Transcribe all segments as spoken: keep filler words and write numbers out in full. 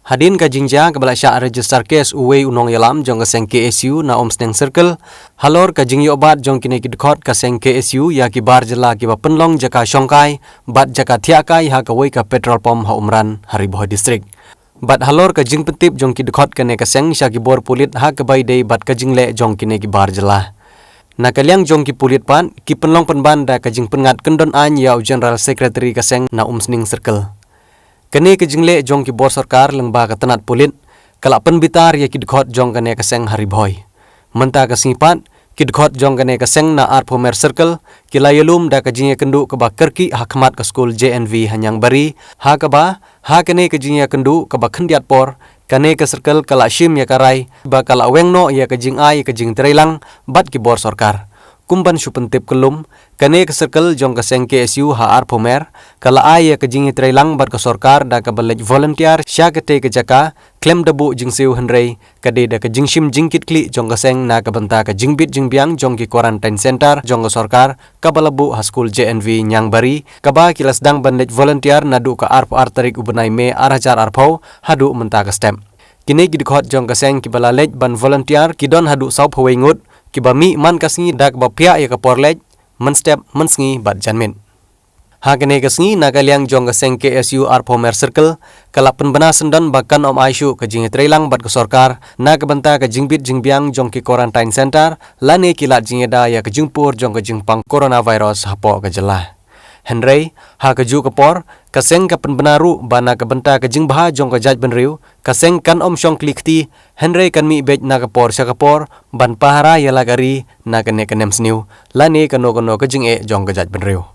Hadien ka jingjia kaba la shah register case uwei u nongïalam jong ka seng K S U na Umsning Circle, halor ka jingïoh bat jong kine ki dkhot ka seng K S U ïa ki bar jylla kiba pynlong jaka shongkai bad jaka thiah kai ha kawei ka petrol pump ha Umran ha Ri Bhoi District. Bad halor ka jingpyntip jong ki dkhot kane ka seng sha ki bor pulit ha kaba ïadei bad ka jingleh jong kine ki bar jylla. Na ka liang jong ki pulit pat, ki pynlong pynban da ka jingpynngat kyndon aiñ ïa u General Secretary ka seng na Umsning Circle. Kane ka jingleh jong ki bor sorkar lyngba ka tnat pulit, ka la pynbitar ïa ki dkhot jong kane ka seng ha Ri Bhoi. Mynta ka sngi pat, ki dkhot jong kane ka seng na Arphew Mer Circle, ki la ïalum da ka jingïakynduh kaba kyrkieh ha khmat ka skul J N V ha Niangbari, ha kaba, ha kane ka jingïakynduh kaba khyndiat por, kane ka circle ka la shim ïa ka rai, ba ka la weng noh ïa ka jingai ïa ka jingtreilang, bad ki bor sorkar. Kum ban shu pyntip kyllum, kane ka circle jong ka seng K S U ha Arphew Mer, ka la ai ïa ka jingïatreilang bad ka sorkar da kaba leit volunteer sha katei ka jaka, khlem da buh jingsiew hynrei, ka dei da ka jingshim jingkitkhlieh jong ka seng na ka bynta ka jingbit jingbiang jong ki quarantine center jong ka sorkar, kaba la buh ha skul J N V Niangbari, kaba ki la sdang ban leit volunteer naduh ka arphew ar tarik u bnai May ar hajar arphew, haduh mynta ka step. Kine ki dkhot jong ka seng kiba la leit ban volunteer ki don haduh sawphew wei ngut, kiba mih man ka sngi da kaba phiah ïa ka por leit, mynstep, mynsngi bad janmiet. Ha kane ka sngi na ka liang jong ka seng K S U Arphew Mer Circle, ka la pynbna syndon ba kan ym ai shuh ka jingïatreilang bad ka sorkar, na ka bynta ka jingbit jingbiang jong ki quarantine center, lane ki lad jingïada ïa ka jingpur jong ka jingpang coronavirus hapoh ka jylla. Hynrei, ha kajuh ka por, ka seng ka pynbna ruh ba na ka bynta ka jingbha jong ka jaitbynriew, ka seng kan ym shong khlieh kti, hynrei kan mih beit na ka por sha ka por, ban pahara ïa la ka ri, na kane ka nemsniew, lane kano kano ka jingeh jong ka jaitbynriew.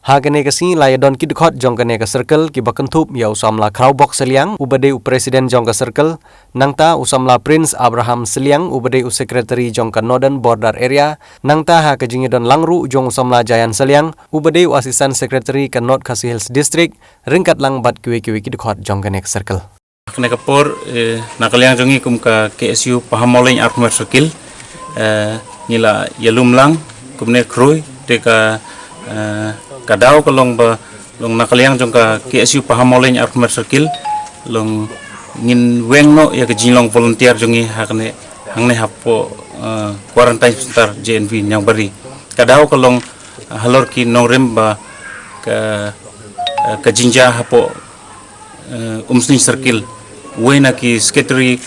Ha kane ka sngi la ïadon ki dkhot jong kane ka circle kiba kynthup ïa u samla Khrawbok Sylliang, uba dei u president jong ka circle, nangta u samla Prince Abraham Sylliang, uba dei u secretary jong ka Northern Border Area, nangta ha ka jingïadon lang ruh jong u samla Jayan Sylliang, uba dei u assistant secretary ka North Khasi Hills District, ryngkat lang bad kiwei kiwei ki dkhot jong kane ka circle. Kane ka por, eh, na ka liang jong ngi kum ka K S U Pahammawlein Arphew Mer Circle, eh, ngi la ïalum lang kumne khrui, te ka, eh, ka daw ka long ba, long na ka liang jong ka K S U Pahammawlein Arphew Mer Circle, long ngin weng noh ïa ka jinglong volunteer jong ngi ha kane, hangne hapoh, eh, quarantine center J N V Niangbari. Ka daw ka long, eh, halor ki nongrim ba ka, eh, ka jingjia hapoh, eh, Umsning Circle. Uwei na ki secretary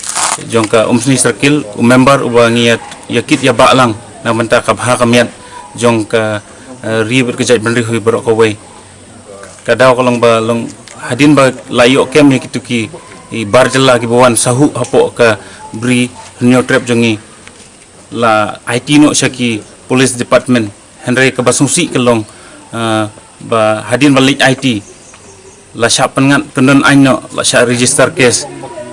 jong ka Umsning Circle, u member uba ngi ïa, ïa kit ïa bah lang, na bynta ka bha ka miat jong ka, eh, ri bad ka jaitbynriew hi baroh kawei. Ka daw ka long ba long hadien ba la ïoh kem ïa kitu ki, i bar jylla kiba wan sahuh hapoh ka Bri Hynñiewtrep jong ngi. La aiti noh sha ki police department, hynrei kaba sngewsih ka long, ah, ba hadien ba leit aiti, la shah pynngat kyndon aiñ noh, la shah register case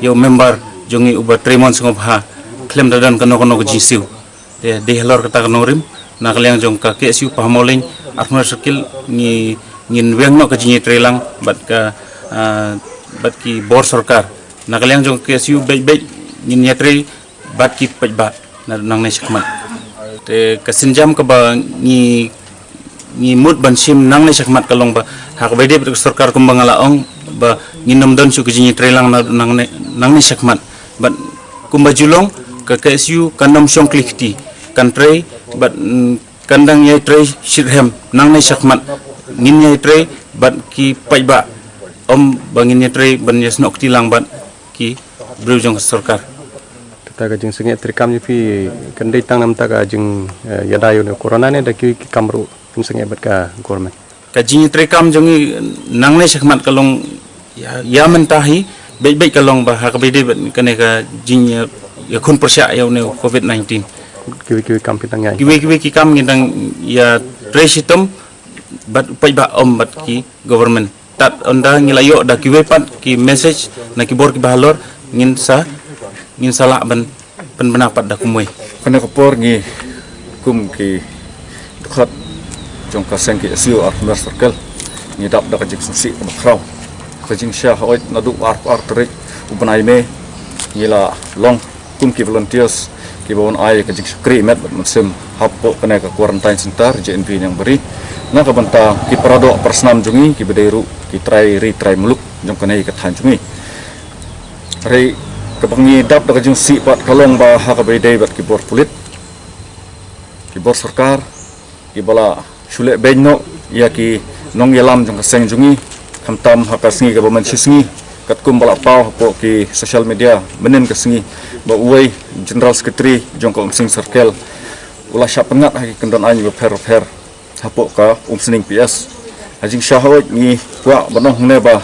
ïa u member jong ngi uba trei mon sngewbha, khlem da don kano kano ka jingsiew. Te dei halor kata ka nongrim, na ka liang jong ka K S U Pahammawlein Arphew Mer Circle, ngi, ngin weng noh ka jingïatreilang bad ka, ah, bad ki bor sorkar. Na ka liang jong ka K S U beit beit ngin ïatrei bad ki paidbah nangne shakhmat. Te ka sienjam kaba ngi, ngi mut ban shim nangne shakhmat ka long ba ha kaba ïadei bad ka sorkar kumba nga la ong ba ngin ym don shuh ka jingïatreilang nangne, nangne shakhmat. Bad kumba ju long, ka K S U kan ym shong khlieh kti, kan trei bad, mm, kan dang ïatrei shitrhem nangne shakhmat. Ngin ïatrei bad ki paidbah, ym ba ngin ïatrei ban ïasnoh kti lang bad ki briew jong ka sorkar. Kata ka jingsangeh treikam jong phi kan dei tang namar ka jing, eh, ïada ïa une u corona ne da kiwei ki kam ruh kin sangeh bad ka government? Ka jingtreikam jong ngi nangne shakhmat ka long ïa, ïa mynta hi beit beit ka long ba ha kaba ïadei bad kane ka jing, eh, ïakhun pyrshah ïa une u covid nineteen. Kiwei kiwei kam phi dang ïa, kiwei kiwei ki kam ngi dang ïatrei shitom bad u paidbah ym bad ki government. Tad ynda ngi la ïoh da kiwei pat ki message na ki bor kiba halor, ngin sa, ngin sa lah ban pynbna pat da kumwei. Kane ka por ngi kum ki dkhot jong ka seng K S U Arphew Mer Circle, ngi dap da ka jingsngewsih kaba khraw. Ka jingshah haoid naduh arphew ar tarik u bnai May, ngi la long kum ki volunteers kiba wan ai ka jingshakri met bad mynsiem hapoh kane ka quarantine center J N V Niangbari, na ka bynta ki paradoh parasnam jong ngi kiba dei ruh ki trai ri trai muluk jong kane ka thaiñ jong ngi. Hynrei kaba ngi dap da ka jingsih pat ka long ba ha kaba ïadei bad ki bor pulit, ki bor sorkar, kiba la shu leh beiñ noh ïa ki nongïalam jong ka seng jong ngi, khamtam ha ka sngi kaba mynshwa sngi, katkum ba la paw hapoh ki social media mynhynnin ka sngi, ba uwei General Secretary jong ka Umsning Circle u la shah pynngat ha ki kyndon aiñ bapher bapher hapoh ka Umsning P S. Ha jingshisha hooid ngi kwah ban ong hangne ba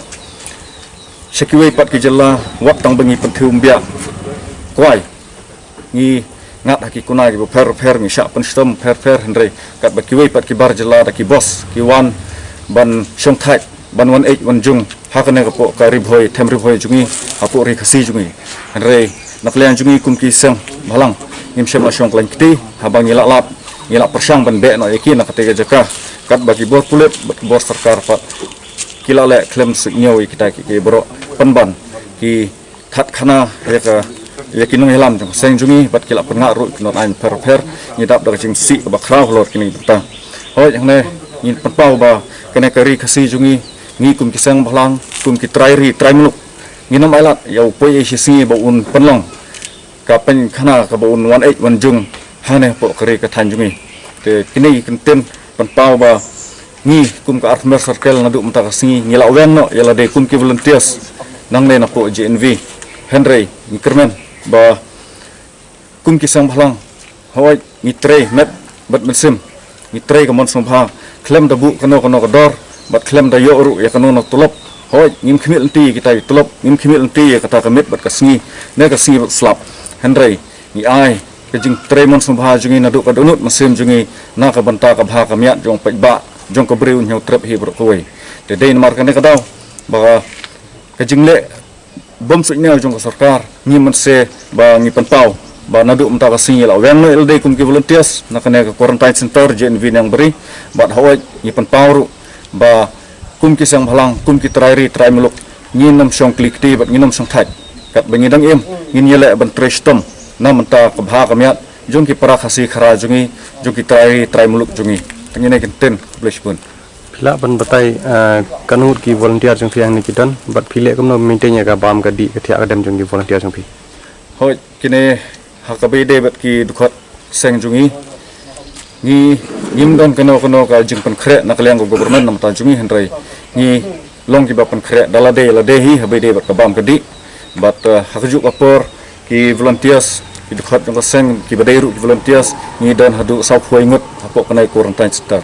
sha kiwei pat ki jylla, wat tang ba ngi pynthiew ym biang, kwai, ngi ngat ha ki kuna kiba pher pher, ngi shah pynshitom pher pher, hynrei katba kiwei pat ki bar jylla da ki bos ki wan ban shongthait, ban wan ïeit wan jung ha kane ka poh ka Ri Bhoi, them Ri Bhoi jong ngi, hapoh Ri Khasi jong ngi. Hynrei na ka liang jong ngi kum ki seng bhalang, ngim shym la shong khlaiñ kti, haba ngi la lap, ngi la pyrshang ban beh noh ïa ki na katei ka jaka, katba ki bor pulit bad ki bor sorkar pat ki la leh khlem suidñiew ïa kita ki, ki baroh, pynban ki thad khana ïa ka, ïa ki nongïalam jong ka seng jong ngi, bad ki la pynngat ruh ki nongai pher pher. Ngi dap da ka jingsih kaba khraw halor kine ki bynta. Hooid, hangne ngin pynpaw ba kane ka Ri Khasi jong ngi, ngi kum ki seng bhalang, kum ki trai ri trai muluk, ngin ym ailad ïa u poi ei shi sngi ba un pynlong ka pynkhana kaba un wan ïeit wan jung hangne hapoh ka ri ka thaiñ jong ngi. Te kine ki kyntien pynpaw ba ngi kum ka Arkhmer Circle naduh mynta ka sngi ngi la weng noh ïa lade kum ki volunteers nangne napoh J N V. Hynrei ngi kyrmen ba kum ki seng bhalang, hooid, ngi trei met bad mynsiem, ngi trei ka mon sngewbha, khlem da buh kano kano ka dor bad khlem da ïoh ruh ïa kano kano tulop. Hooid, ngim khmih lynti ïa kita ki tulop, ngim khmih lynti ïa kata ka miet bad ka sngi, ne ka sngi bad slap. Hynrei ngi ai ka jingtrei mon sngewbha jong ngi naduh ka dohnud mynsiem jong ngi, na ka bynta ka bha ka miat jong u paidbah, jong ka bri u hynñiewtrep hi baroh kawei. Te dei namar kane ka daw ba ka jingleh bym suidñiew jong ka sorkar, ngi mynse ba ngi pynpaw ba naduh mynta ka sngi ngi la weng noh ïa lade kum ki volunteers na kane ka quarantine center J N V Niangberri, bad hooid ngi pynpaw ruh ba kum ki seng bhalang, kum ki trai ri trai muluk, ngin ym shong kli kti bad ngin ym shongthait. Katba ngi dang im, ngin ïaleh ban trei shitom na bynta ka bha ka miat jong ki para Khasi Khara jong ngi, jong ki trai ri trai muluk jong ngi. Tang ine i kyntien, khublei shibun. Phi lah ban batai, eh, katno ngut ki volunteer jong phi hangne ki don, bad phi leh kumno ban maintain ïa ka bam ka dih, ka thiah ka dem jong ki volunteer jong phi? Hooid, kine ha kaba ïadei bad ki dkhot seng jong ngi, ngi, ngim don kano kano ka jingpynkhreh na ka liang ka government na ka bynta jong ngi, hynrei ngi long kiba pynkhreh da lade lade hi haba ïadei bad ka bam ka dih. Bad, eh, ha kajuh ka por ki volunteers, ki dkhot jong ka seng kiba dei ruh ki volunteers, ngi don haduh sawphew ngut hapoh kane ka quarantine center.